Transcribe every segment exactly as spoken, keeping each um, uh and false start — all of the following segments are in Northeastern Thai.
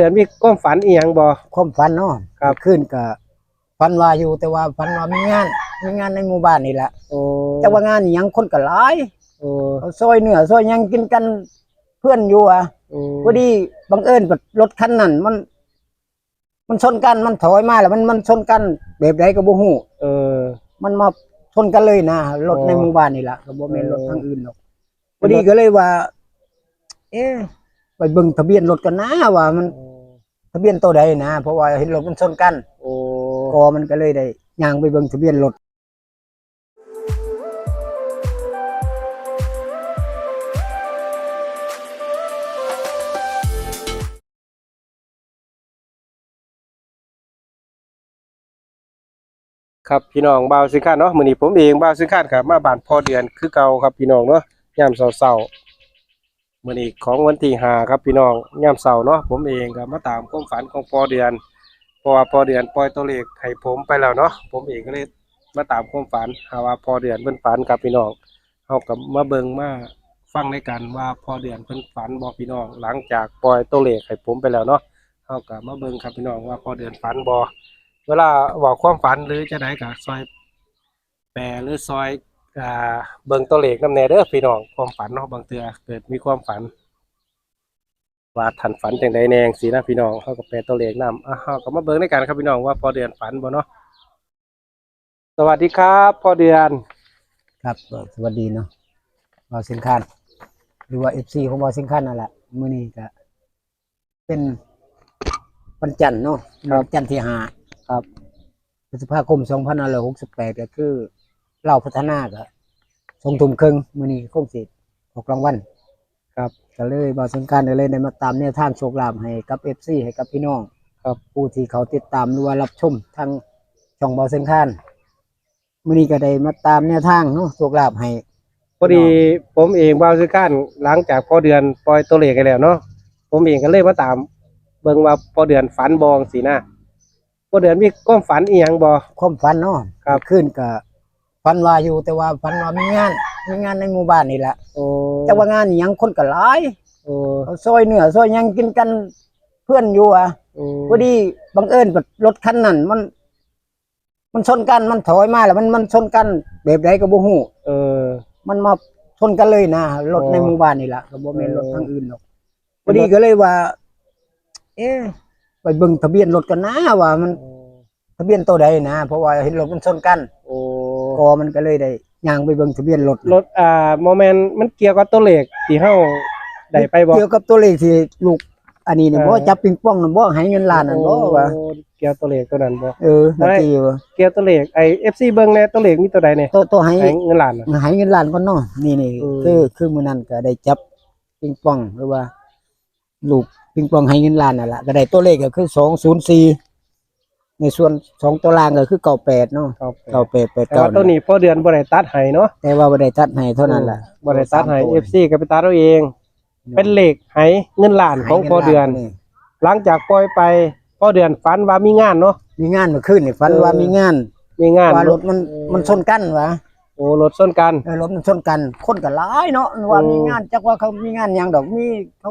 เดือนมีความฝันอีหยังบ่? ความฝันเนาะ ครับ คืนก็ฝันว่าอยู่ แต่ว่าฝันว่ามีงาน มีงานในหมู่บ้านนี่แหละ โอ้ แต่ว่างานอีหยังคนก็หลาย โอ้ เขาซอยเนื้อซอยหยังกินกัน เพื่อนอยู่อ่ะ อืม พอดีบังเอิญกับรถคันนั้นมัน มันชนกัน มันถอยมาแล้วมัน มันชนกันแบบใดก็บ่ฮู้ เออ มันมาชนกันเลยนะ รถใน อ๋อ หมู่บ้านนี่ล่ะ ก็บ่แม่นรถทางอื่นดอก เออ พอดีก็เลยว่า เอ๊ะ ไปเบิ่งทะเบียนรถกันนะ ว่ามัน อ๋อ ทะเบียนตัวใดนะ เพราะว่าเห็นรถมันชนกัน โอ้ ก็มันก็เลยได้ย่างไปเบิ่งทะเบียนรถ ครับพี่น้อง บ่าวสิงคานเนาะ มื้อนี้ผมเองบ่าวสิงคานครับ มาบ้านพ่อเดือนคือเก่าครับพี่น้องเนาะ ยามเช้าๆ มื้อนี้ของวันที่ห้าครับพี่น้อง ยามเช้าเนาะ ผมเองก็มาตามความฝันของพ่อเดือน เพราะว่าพ่อเดือนปล่อยตัวเลขให้ผมไปแล้วเนาะ ผมเองก็เลยมาตามความฝัน หาว่าพ่อเดือนเพิ่นฝันครับพี่น้อง เฮาก็มาเบิ่งมาฟังในกันว่าพ่อเดือนเพิ่นฝันบ่พี่น้อง หลังจากปล่อยตัวเลขให้ผมไปแล้วเนาะ เฮาก็มาเบิ่งครับพี่น้องว่าพ่อเดือนฝันบ่ เวลาเว้าความฝันหรือจั่งใดก็ซอยแปลหรือซอย อ่า เบิ่งตัวเลขนำแหน่เด้อพี่น้อง ความฝันเนาะ บางเทื่อเกิดมีความฝัน ว่าท่านฝันจั่งใดแหน่จั่งซี้นะพี่น้อง เฮาก็แปลตัวเลขนำ อ่ะ เฮาก็มาเบิ่งในกันครับพี่น้องว่าพ่อเดือนฝันบ่เนาะ สวัสดีครับพ่อเดือน ครับ ก็สวัสดีเนาะ บ่าวสิงคาน หรือว่า เอฟซี ของบ่าวสิงคานนั่นแหละ มื้อนี้ก็เป็นวันจันทร์เนาะ ครับ วันจันทร์ที่ห้า ครับ พฤษภาคม สองพันห้าร้อยหกสิบแปด ก็คือลาวพัฒนา ก็สองทุ่มครึ่ง มื้อนี้คงสิออกรางวัล ครับ ก็เลยบ่าวสิงคานก็เลยได้มาตามแนวทางโชคลาภให้กับ เอฟซี ให้กับพี่น้อง ครับ ผู้ที่เขาติดตามหรือว่ารับชมทางช่องบ่าวสิงคาน มื้อนี้ก็ได้มาตามแนวทางเนาะ โชคลาภให้ พอดี พี่น้อง ผมเองบ่าวสิงคาน หลังจากพ่อเดือนปล่อยตัวเลขให้แล้วเนาะ ผมเองก็เลยมาตามเบิ่งว่าพ่อเดือนฝันบ่จั่งซี้นะ พ่อเดือนมีความฝันอีหยังบ่? ความฝันเนาะ ครับ คืนก็ฝันว่าอยู่ แต่ว่าฝันว่ามีงาน มีงานในหมู่บ้านนี่แหละ โอ้ แต่ว่างานอีหยังคนก็หลาย โอ้ เขาซอยเนื้อซอยหยังกินกัน เพื่อนอยู่อ่ะ อืม พอดีบังเอิญกับรถคันนั้นมัน มันชนกัน มันถอยมาแล้วมัน มันชนกันแบบใดก็บ่ฮู้ เออ มันมาชนกันเลยนะ รถ อ๋อ ในหมู่บ้านนี่ล่ะ ก็บ่แม่นรถ เออ ทางอื่นดอก พอดีก็เลยว่า เอ๊ะ ไปเบิ่งทะเบียนรถกันนะ ว่ามัน เออ ทะเบียนตัวใดนะ เพราะว่าเห็นรถมันชนกัน โอ้ ก็มันก็เลยได้ย่างไปเบิ่งทะเบียนรถ รถ อ่า บ่แม่น มันเกี่ยวกับตัวเลขที่เฮาได้ไปบ่? เกี่ยวกับตัวเลขที่ลูก อันนี้นี่ เออ บ่จับปิงปองน่ะบ่ ให้เงินล้านนั่นบ่ โอ้ ว่า เกี่ยวตัวเลขตัวนั้นบ่? เออ นั่นสิว่า เกี่ยวตัวเลข ไอ้ เอฟซี เบิ่งแหน่ ตัวเลขมีตัวใดแหน่ ตัว ตัวให้ ให้เงินล้านน่ะ ให้เงินล้านก่อนเนาะ นี่ นี่ อืม คือ คือมื้อนั้นก็ได้จับปิงปอง หรือว่า ลูกปิงปองให้เงินล้านนั่นล่ะ ก็ได้ตัวเลขก็คือ สองศูนย์สี่ ในส่วนสองตัวล่างก็คือ เก้าแปด เนาะ เก้าแปด เก้าแปด แปดเก้า แต่ว่าตัวนี้พ่อเดือนบ่ได้ตัดให้เนาะ แต่ว่าบ่ได้ตัดให้เท่านั้นล่ะ เออ บ่ได้ตัดให้ สามตัว เอฟซี ก็ไปตัดเอาเอง เนาะ เป็นเลขไหเงินล้านของพ่อเดือน ไหเงินล้านนี่ หลังจากปล่อยไป พ่อเดือนฝันว่ามีงานเนาะ มีงานเมื่อคืนนี่ ฝันว่า เออ มีงาน มีงาน ว่ารถมัน เออ มันชนกันวะ โอ้ รถชนกัน เออ รถมันชนกัน คนก็หลายเนาะ ว่า อืม มีงาน จักว่าเขามีงานหยังดอก มีเขา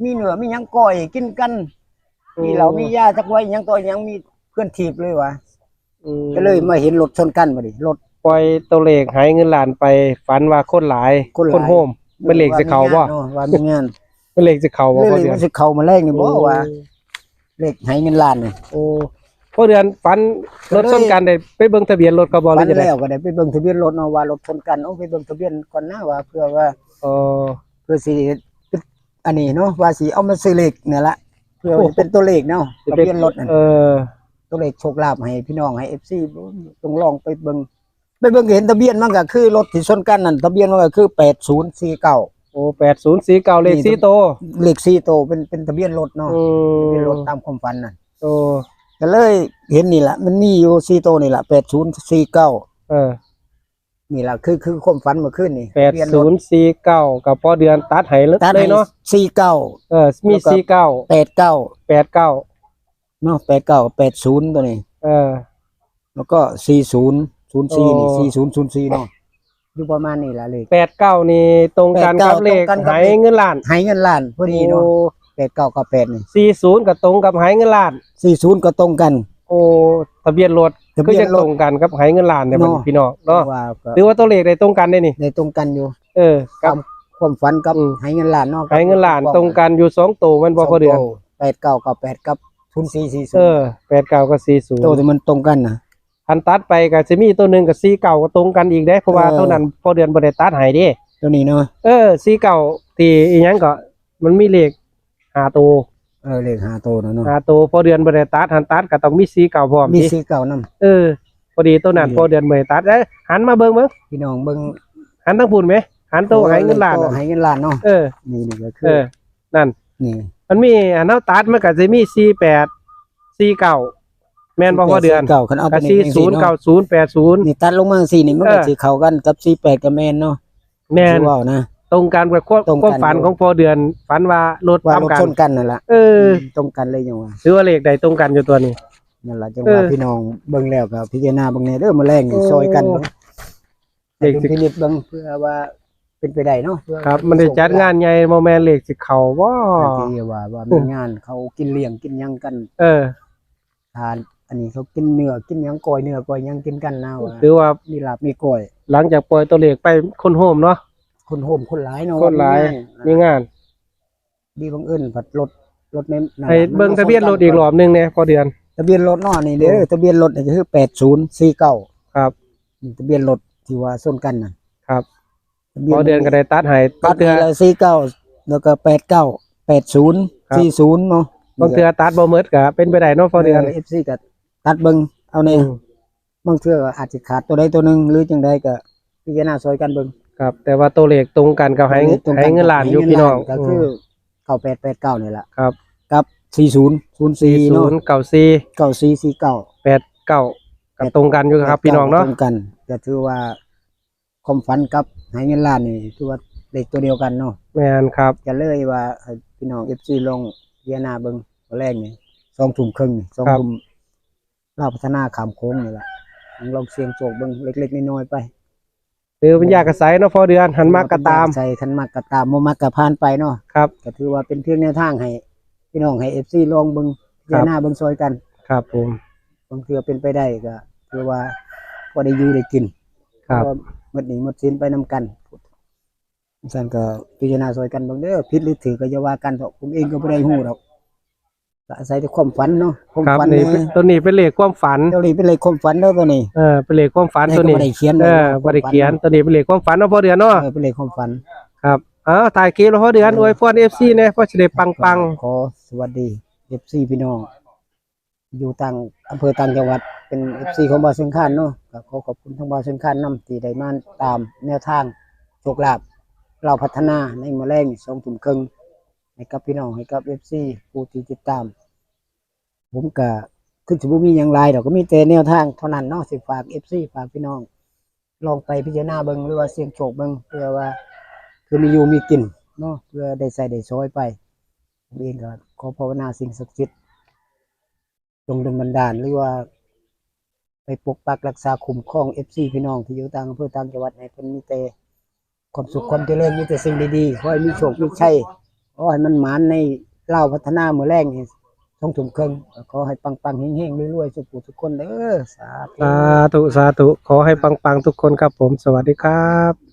มีเนื้อ มีหยังก้อยกินกัน อืม มีเหล้า มียา จักว่าหยังต่อหยัง มีเพื่อนถีบเลยวะ อืม ก็เลยมาเห็นรถชนกันบัดนี้ รถ ปล่อยตัวเลขไหเงินล้านไป ฝันว่าคนหลาย คนหลาย คนโฮม เป็นเลขสิเข้าบ่ เออ ว่ามีงานเนาะ ว่ามีงาน เป็นเลขสิเข้าบ่ เลข พ่อเดือน มันสิเข้ามาแลงนี่บ่ โอ้ ว่า เลขไหเงินล้านนี่ โอ้ พ่อเดือนฝันรถชนกัน ก็เลย ได้ไปเบิ่งทะเบียนรถเขาบ่ หรือจั่งใด ฝันแล้วก็ได้ไปเบิ่งทะเบียนรถเนาะ ว่ารถชนกัน โอ้ ไปเบิ่งทะเบียนก่อนนะ ว่าเผื่อว่า เออ เพื่อสิ อันนี้เนาะ ว่าสิเอามาซื้อเลขนี่ละ เพื่อ โอ้ เป็นตัวเลขเนาะ สิเป็น ทะเบียนรถนั่น เออ ตัวเลขโชคลาภให้พี่น้อง ให้ เอฟซี ต้องลองไปเบิ่ง ไปเบิ่งก็เห็นทะเบียนมันก็คือรถที่ชนกันนั่น ทะเบียนมันก็คือ แปดศูนย์สี่เก้า โอ้ แปดศูนย์สี่เก้า เลข นี่ สี่โต เลขสี่โต เป็น เป็นทะเบียนรถเนาะ อืม ทะเบียนรถตามความฝันน่ะ โอ้ ก็เลยเห็นนี่แหละ มันมีอยู่สี่โตนี่แหละ แปดศูนย์สี่เก้า เออ นี่แหละ คือ คือความฝันเมื่อคืนนี่ แปดศูนย์สี่เก้า กับพ่อเดือนตัดให้เลย ตัดให้ เนาะ สี่เก้า เออ มี แล้วก็ สี่เก้า แปดเก้า แปดเก้า เนาะ แปดเก้า แปดศูนย์ ตัวนี้ เออ แล้วก็ สี่ศูนย์ ศูนย์สี่ นี่ โอ้ สี่ศูนย์ ศูนย์สี่ เนาะ อยู่ประมาณนี้ล่ะเลข แปดเก้า นี่ตรงกันกับ แปดเก้า เลข ตรงกันกับ ไหเงินล้าน ไหเงินล้านพอดีเนาะ โอ้ แปดเก้าเก้าแปดนี่ สี่ศูนย์ ก็ตรงกับไหเงินล้าน สี่ศูนย์ ก็ตรงกัน โอ้ ทะเบียนรถ ทะเบียนรถ คือยังตรงกันกับไหเงินล้านเนี่ย เนาะ พี่น้องเนาะ ว่าก็ ถือว่าตัวเลขได้ตรงกันได้นี่ ได้ตรงกันอยู่ เออ กับ ความ ความฝันกับ อืม ไหเงินล้านเนาะ ไหเงินล้าน ตรงกันอยู่สองตัวแม่นบ่ สองตัว พ่อเดือน แปดเก้าเก้าแปด กับ ศูนย์สี่สี่ศูนย์ เออ แปดเก้า กับ สี่ศูนย์ โตที่มันตรงกันนะ คันตัดไปก็สิมีตัวหนึ่งกับ สี่เก้า ก็ตรงกันอีกเด้ เพราะว่า เออ ตัวนั้นพ่อเดือนบ่ได้ตัดให้เด้ ตัวนี้เนาะ เออ สี่เก้า ที่อีหยังก็ มันมีเลขห้าตัว เออ เลขห้าตัวนะเนาะ ห้าตัว พ่อเดือนบ่ได้ตัด คันตัดก็ต้องมี สี่เก้า พร้อม มี นี่ สี่เก้านำ เออ พอดีตัวนั้น นี่ พ่อเดือนบ่ได้ตัด เอ้ย หันมาเบิ่งเบิ่ง พี่น้องเบิ่ง หันทางพุ้นแหม หันตัว โอ้ ไหเงินล้าน ตัว น่ะ ไหเงินล้านเนาะ เออ นี่ นี่ก็คือ เออ นั่น นี่ มันมี อันเฮาตัดมันก็สิมี สี่แปด สี่เก้า แม่นบ่ สี่แปด พ่อเดือน สี่เก้า คันเอา ก็ ตัวนี้ สี่ศูนย์ จังซี่เนาะ เก้าศูนย์ แปดศูนย์ นี่ตัดลงมาจังซี่นี่ มันก็ เออ สิเข้ากันกับ สี่แปด ก็แม่นเนาะ แม่น ที่เว้านะ ตรงกันกับความ ตรงกัน ความฝันของพ่อเดือน ฝันว่ารถ ว่า ตำ รถ กัน ชนกันนั่นล่ะ เออ อืม ตรงกันเลยจังว่า ถือว่าเลขได้ตรงกันอยู่ตัวนี้ นั่นล่ะจังว่า เออ พี่น้องเบิ่งแล้วก็พิจารณาเบิ่งแหน่เด้อ มื้อแลงนี่ โอ้ ช่วยกันเบิ่ง เลขสิ ดุลพินิจเบิ่ง เพื่อว่าเป็นไปได้เนาะ เพื่อ ครับ มันได้จัดงานใหญ่ บ่แม่นเลขสิเข้าบ่ ที่ว่า ว่ามีงานเขากินเลี้ยงกินหยังกัน เออ ทาน อันนี้เขากินเนื้อกินหยัง ก้อยเนื้อก้อยหยังกินกันนะว่า ถือว่า มีลาบมีก้อย หลังจากปล่อยตัวเลขไป คนโฮมเนาะ คนโฮมคนหลายเนาะ คนหลาย มีงาน มีงาน ดีบังเอิญผัดรถ รถในนั่น ให้ ล่ะ เบิ่ง มัน ทะเบียนรถอีกรอบหนึ่งแหน่ พ่อเดือน ทะเบียนรถเนาะ นี่เด้อ อืม ทะเบียนรถนี่ก็คือ แปดศูนย์สี่เก้า ครับ นี่ทะเบียนรถที่ว่าชนกันน่ะ ครับ ทะเบียน พ่อเดือนก็ได้ตัดให้ ตัดให้แล้ว สี่เก้า แล้วก็ แปดเก้า แปดศูนย์ ครับ สี่ศูนย์เนาะ บางเทื่อตัดบ่หมดก็เป็นไปได้เนาะ พ่อเดือน เออ เอฟซี ก็ตัดเบิ่งเอาแหน่ อืม บางเทื่อก็อาจจะขาดตัวใดตัวหนึ่ง หรือจังใดก็พิจารณาช่วยกันเบิ่ง ครับ แต่ว่าตัวเลขตรงกันกับไห ตัวเลขตรงกัน ไหเงินล้านอยู่ กับไหเงินล้าน พี่น้อง ก็คือ อืม เก้าแปดแปดเก้า นี่แหละ ครับ กับ สี่ศูนย์ ศูนย์สี่ เนาะ ศูนย์ เก้าสี่ เก้าสี่ สี่เก้า แปดเก้า ก็ตรงกันอยู่ครับ พี่น้องเนาะ ตรงกัน ก็ถือว่าความฝันกับไหเงินล้านนี่ถือว่าเลขตัวเดียวกันเนาะ แม่นครับ ก็เลยว่าให้พี่น้อง เอฟซี ลองพิจารณาเบิ่ง มื้อแลงนี่ สองทุ่มครึ่งนี่ สอง ครับ ทุ่ม ลาวพัฒนาข้ามโขงนี่แหละ ลองเสี่ยงโชคเบิ่งเล็กๆน้อยๆไป ถือเป็นยากระใสเนาะ พ่อเดือน คันมักก็ตาม ใส่ คันมักก็ตาม บ่มักก็ผ่านไปเนาะ ครับ ก็ถือว่าเป็นเพียงแนวทางให้พี่น้อง ให้ เอฟซี ลองเบิ่ง ครับ พิจารณาเบิ่งช่วยกัน ครับผม บางเทื่อเป็นไปได้ก็ถือว่าพอได้อยู่ได้กิน ครับ ก็หมดหนี้หมดสินไปนำกัน ซั่นก็พิจารณาช่วยกันเบิ่งเด้อ ผิดหรือถูกก็อย่าว่ากันเถาะ ผมเองก็บ่ได้ฮู้ดอก ก็อาศัยแต่ความฝันเนาะ ความ ครับ ฝัน นี่ แหน่ เป็น ตัวนี้เป็นเลขความฝัน ตัวนี้เป็นเลขความฝันเด้อตัวนี้ เออ เป็นเลขความฝัน แต่ ตัวนี้ ก็บ่ได้เขียน เออ ไว้เนาะ บ่ได้เขียน ความฝันเนาะ ตัวนี้เป็นเลขความฝันเนาะ พ่อเดือนเนาะ เออ เป็นเลขความฝัน ครับ เอา ถ่ายคลิปแล้ว พ่อเดือน เออ อวยพร เอฟซี แหน่ ขอให้ได้ปังๆ ขอสวัสดี เอฟซี พี่น้อง อยู่ต่างอำเภอต่างจังหวัด เป็น เอฟซี ของบ่าวเชียงคานเนาะ ก็ขอขอบคุณทางบ่าวเชียงคานนำที่ได้มาตามแนวทางโชคลาภลาวพัฒนาในมื้อแลงสองทุ่มครึ่ง ให้กับพี่น้อง ให้กับ เอฟซี ผู้ที่ติดตาม ผมก็คือสิบ่มีหยังหลายดอก ก็มีแต่แนวทางเท่านั้นเนาะ สิฝาก เอฟซี ฝากพี่น้อง ลองไปพิจารณาเบิ่ง หรือว่าเสี่ยงโชคเบิ่ง เพื่อว่า เพื่อมีอยู่มีกินเนาะ เพื่อได้ใช้ได้สอยไป ผมเองก็ขอภาวนาสิ่งศักดิ์สิทธิ์ จงดลบันดาล หรือว่า ไปปกปักรักษาคุ้มครอง เอฟซี พี่น้องที่อยู่ต่างอำเภอต่างจังหวัด ให้เพิ่นมีแต่ความสุขความเจริญ มีแต่สิ่งดีๆ ขอให้มีโชคมีชัย ขอให้มันหมานในลาวพัฒนามื้อแลงนี่สองทุ่มครึ่ง ขอให้ปังๆ เฮงๆ รวยๆ สุขทุกคนเด้อ สาธุ สาธุ สาธุ ขอให้ปังๆ ทุกคนครับผม สวัสดีครับ